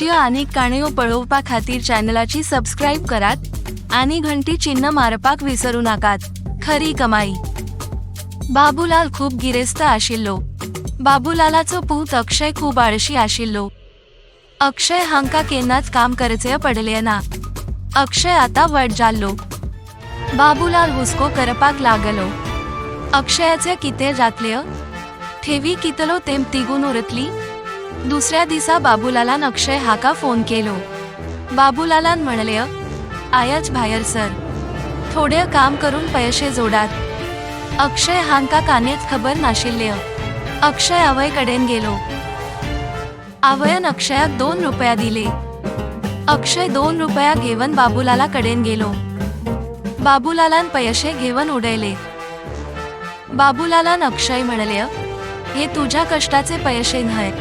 अशी आनीक काणयो पळोवपा खातीर चॅनलाची सबस्क्राईब करात आनी घंटी चिन्ह मारपाक विसरू नाकात. खरी कमाई. बाबूलाल खूब गिरेस्त आशिल्लो. बाबूलालाचो पूत अक्षय खूब आळशी आशिल्लो. अक्षय हांका केन्नाच काम करचें पडलें ना. अक्षय आता व्हड जाल्लो. बाबूलाल हुस्को करपाक लागलो. अक्षयाचे कितें जातलें? ठेवी कितलो तेंप तिगून उरतली? दुसऱ्या दिसा बाबूलालान अक्षय हाका फोन केलो. बाबूलालान म्हणलें, आयज भायर सर, थोडें काम करून पैशे जोडात. अक्षय हांका कानेच खबर नाशिल्लें. अक्षय आवय कडेन गेलो. आवयन अक्षयाक 2 रुपया दिले. अक्षय 2 रुपया घेवन बाबूलाला कडेन गेलो. बाबूलालान पैशे घेवन उडयले. बाबूलालान अक्षय म्हणले, हे तुझ्या कष्टाचे पैशे न्हय.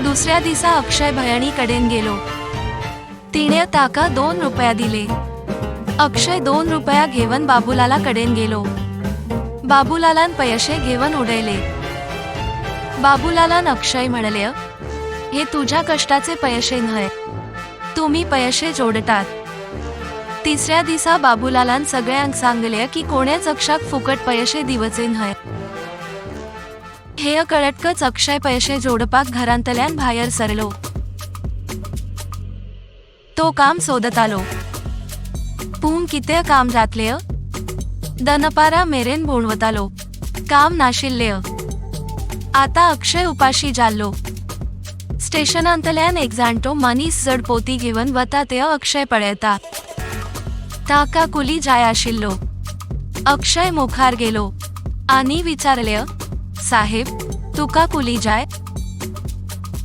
दुसऱ्या दिसा अक्षय भयणी कडेन गेलो. तिणे ताका 2 रुपया दिले. अक्षय 2 रुपया घेवन बाबूलाला कडेन गेलो. बाबूलालान पैशे घेवन उडयले. बाबूलालान अक्षय म्हणले, हे तुझ्या कष्टाचे पैशे न्हय, तुम्ही पैशे जोडतात. तिसऱ्या दिसा बाबूलालान सगळ्यांक सांगले की कोणेच अक्षाक फुकट पैशे दिवचे न्हय. हे कळटकच अक्षय पैशे जोडपाक घरांतल्यान भायर सरलो. तो काम सोदतालो. पूण कितें काम जातलें? दनपारा मेरेन भोंवतालो. काम नाशिल्लें. आता अक्षय उपाशी जाल्लो. स्टेशनांतल्यान एक जाणटो मनीस जड पोती घेवन वता ते अक्षय पळयता. ताका कुली जाय आशिल्लो. अक्षय मुखार गेलो आनी विचारलें, साहेब, तुका कुली जाय?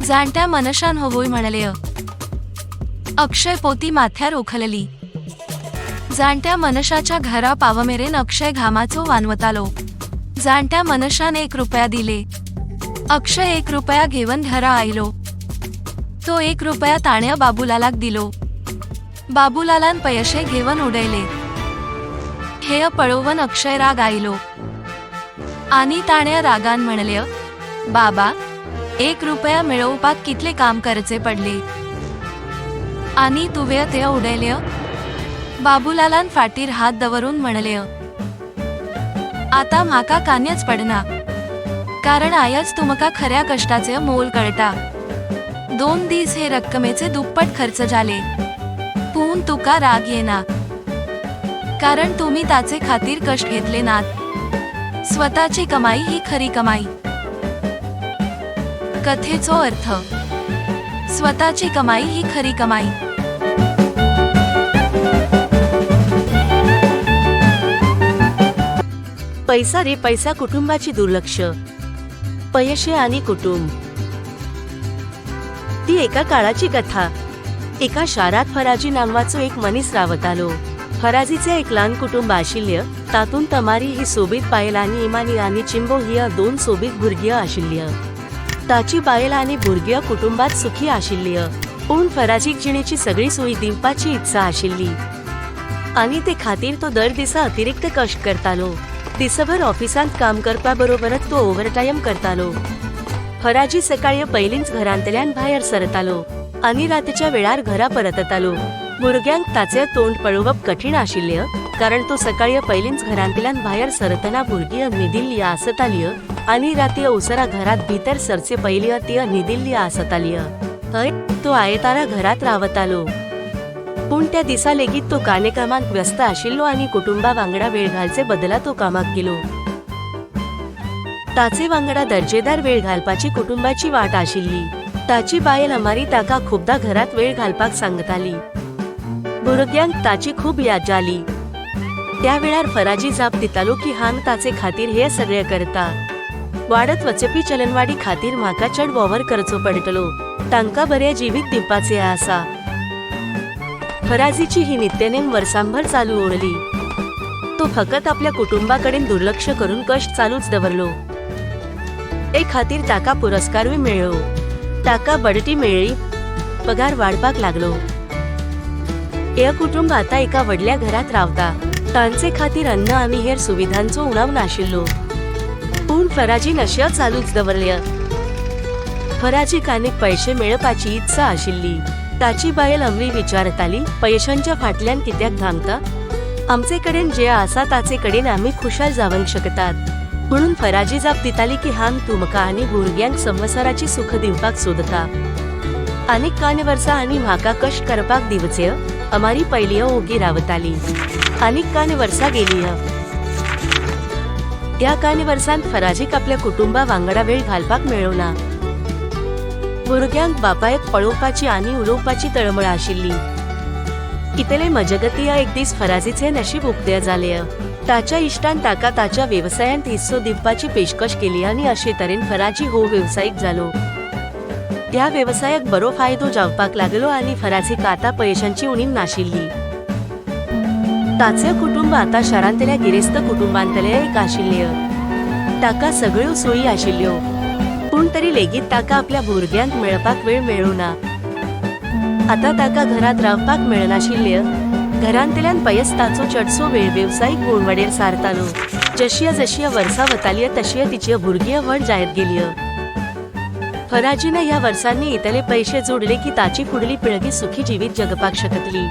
जाणट्या मनशान होवूय म्हणलें. अक्षय पोती माथ्यार उखलली. जाणट्या मनशाच्या घरा पावमेरेन अक्षय घामाचो वानवतालो. जाणट्या मनशान 1 रुपया दिले. अक्षय 1 रुपया घेवन घरा आयलो. तो 1 रुपया ताणें बाबूलालाक दिलो. बाबूलालान पैशे घेवन उडयले. हे पळोवन अक्षय राग आयलो आनी ताणें रागान म्हणलें, बाबा, 1 रुपया मेळोवपाक कितले काम करचे पडले आनी तुवें ते उडयले? बाबूलालान फाटीर हात दवरून म्हणलें, आता म्हाका कान्यच पडना, कारण आयज तुमकां खऱ्या कष्टाचे मोल कळटा. 2 दीस हे रक्कमेचे दुप्पट खर्च जाले, पूण तुका राग येना, कारण तुम्ही ताचे खातीर कष्ट घेतले नात. स्वतःची कमाई ही खरी कमाई. कथेचो अर्थ, स्वतःची कमाई ही खरी कमाई. पैसा रे पैसा, कुटुंबाची दुर्लक्ष. पैसे आणि कुटुंब. ती एका काळाची कथा. एका शारात फराजी नांवाचो एक मनीस रावतालो. फराजीचे एक ल्हान कुटुंब आशिल्ले. तातूंत तमारी ही सोबीत बायल आनी इमानी आनी चिंबो ही 2 सोबीत भुरगीं आशिल्ली. ताची बायल आनी भुरगीं कुटुंबात सुखी आशिल्ली. पूण फराजीक जिणेची सगळी सोयी दिवपाची इत्सा आशिल्ली आनी ते खातीर तो दर दिसा अतिरिक्त कष्ट करतालो. दिसभर ऑफिसांत काम करपा बरोबरच तो ओव्हरटायम करतालो. फराजी सकाळी पयलींच घरांतल्यान भायर सरतालो आनी रातच्या वेळार घरा परततालो. भुरग्यांक ताचें तोंड पळोवप कठीण आशिल्लें, कारण तो सकाळी पयलींच घरांतल्यान भायर सरतना भुरगीं न्हिदिल्ली आसताली आनी राती उसरा घरात भितर सरचे पयलीं ती न्हिदिल्ली आसताली. हय, तो आयतारा घरात रावतालो. पूण त्या दिसा लेगीत तो कानेकामांत व्यस्त आशिल्लो आनी कुटुंबा वांगडा वेळ घालचे बदला तो कामाक गेलो. ताचे वांगडा दर्जेदार वेळ घालपाची कुटुंबाची वाट आशिल्ली. ताची बायल अमारी ताका खूबदां घरात वेळ घालपाक सांगताली. भुरग्यांक ताची खूब याद जाली. त्या वेळार फराजी जाप दितालो की हांव ताचे खातीर हे सगळे करता. वाडत वचपी चलनवाडी खातीर म्हाका चड वावर करचो पडटलो. तांकां बरें जिवीत दिवपाचें आसा. फराजीची ही नित्यनेम वर्सांभर चालू उरली. तो फकत आपल्या कुटुंबाकडेन दुर्लक्ष करून कष्ट चालूच दवरलो. ए खातीर ताका पुरस्कारूय मेळ्ळो. ताका बढती मेळ्ळी, पगार वाडपाक लागलो. हे कुटुंब आता एका व्हडल्या घरात रावता. तांचे खातीर अन्न आनी हेर सुविधांचो उणाव नाशिल्लो. पूण फराजीन अशें चालूच दवरलें. फराजीक आनीक पयशे मेळपाची इत्सा आशिल्ली. ताची बायल अमरी विचारताली, पयशांच्या फाटल्यान कित्याक धांवता? आमचे कडेन जे आसा ताचे कडेन आमी खुशाल जावंक शकतात. म्हणून फराजी जाप दिताली की हांव तुमकां आनी भुरग्यांक संवसाराची सुख दिवपाक सोदता. आनीक कांय वर्सां आनी म्हाका कश्ट करपाक दिवचे. अमारी पयलीय ओगी रावताली. आनीक कांय वर्सां गेलीय. त्या कांय वर्सांत फराजीक आपल्या कुटुंबा वांगडा वेळ घालपाक मेळ्ळो ना. भुरग्यांक बापायक पळोवपाची आनी उलोवपाची तळमळ आशिल्ली. इतले मजगतीं एक दीस फराजीचे नशीब उक्ते जाले. ताच्या इश्टान ताका ताच्या वेवसायांत हिस्सो दिवपाची पेशकश केली आनी अशे तरेन फराजी हो वेवसायीक जालो. त्या वेवसायाक बरो फायदो जावपाक लागलो आनी फराजीक आतां पयशांची उणीव नाशिल्ली. ताचे कुटुंब आतां शारांतल्या गिरेस्त कुटुंबांतले एक आशिल्ले. ताका सगळ्यो सोयी आशिल्ल्यो, पूण तरी लेगीत ताका आपल्या भुरग्यांक मेळपाक वेळ मेळ्ळो ना. आतां ताका घरांत रावपाक मेळनाशिल्ले. घरांतल्यान पयस ताचो चडसो वेळ वेवसायीक भोंवडेर सारतालो. जशीय जशीय वर्सां वतालीय तशीय तिची भुरगीं व्हड जायत गेलीय. फराजीन ह्या वर्सांनी इतले पयशे जोडले की ताची फुडली पिळगी सुखी जिवीत जगपाक शकतली.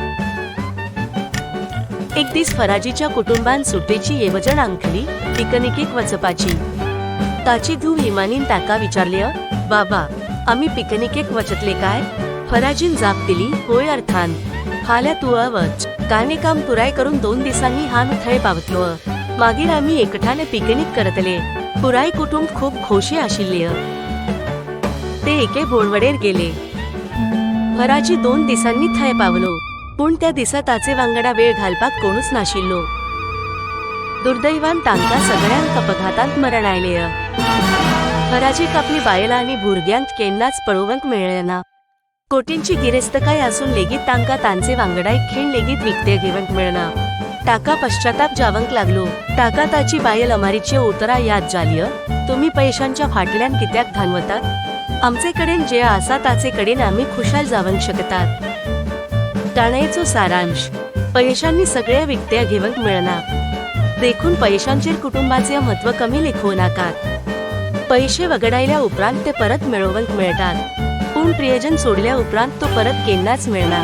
एक दीस फराजीच्या कुटुंबान सुट्टेची येवजण आंखली, पिकनिकेक वचपाची. ताची धूव इमानीन ताका विचारले, बाबा, आमी पिकनिकेक वचतले काय? फराजीन जाप दिली, होय अर्थान. फाल्यां तूं वच. कांय काम पुराय करून 2 दिसांनी हांव थंय पावतलो. मागीर आमी एकठाने पिकनिक करतले. पुराय कुटुंब खूब खोशी आशिल्ले. ते एके भोंवडेर गेले. फराजी 2 दिसांनी थंय पावलो, पूण त्या दिसा ताचे वांगडा वेळ घालपाक कोणूच नाशिल्लो. दुर्दैवान तांकां सगळ्यांक अपघातांत मरण आयलें. फराजीक आपली बायलां आनी भुरग्यांक केन्नाच पळोवंक मेळ्ळें ना. कोटींची गिरेस्तकाय आसून लेगीत तांकां तांचे वांगडा एक खीण लेगीत विकते घेवंक मेळना. ताका पश्चाताप जावंक लागलो. ताका ताची बायल अमारीची उतरां याद जाली, तुमी पयशांच्या फाटल्यान कित्याक धांवतात? आमचे कडेन जे आसा ताचे कडेन आमी खुशाल जावंक शकतात. काणयेचो सारांश: पयशांनी सगळें विकतें घेवंक मेळना, देखून पयशांचेर कुटुंबाचे म्हत्व कमी लेखूं नाकात. पयशे वगडायल्या उपरांत ते परत मेळोवंक मेळटात, पूण प्रियजन सोडल्या उपरांत तो परत केन्नाच मेळना.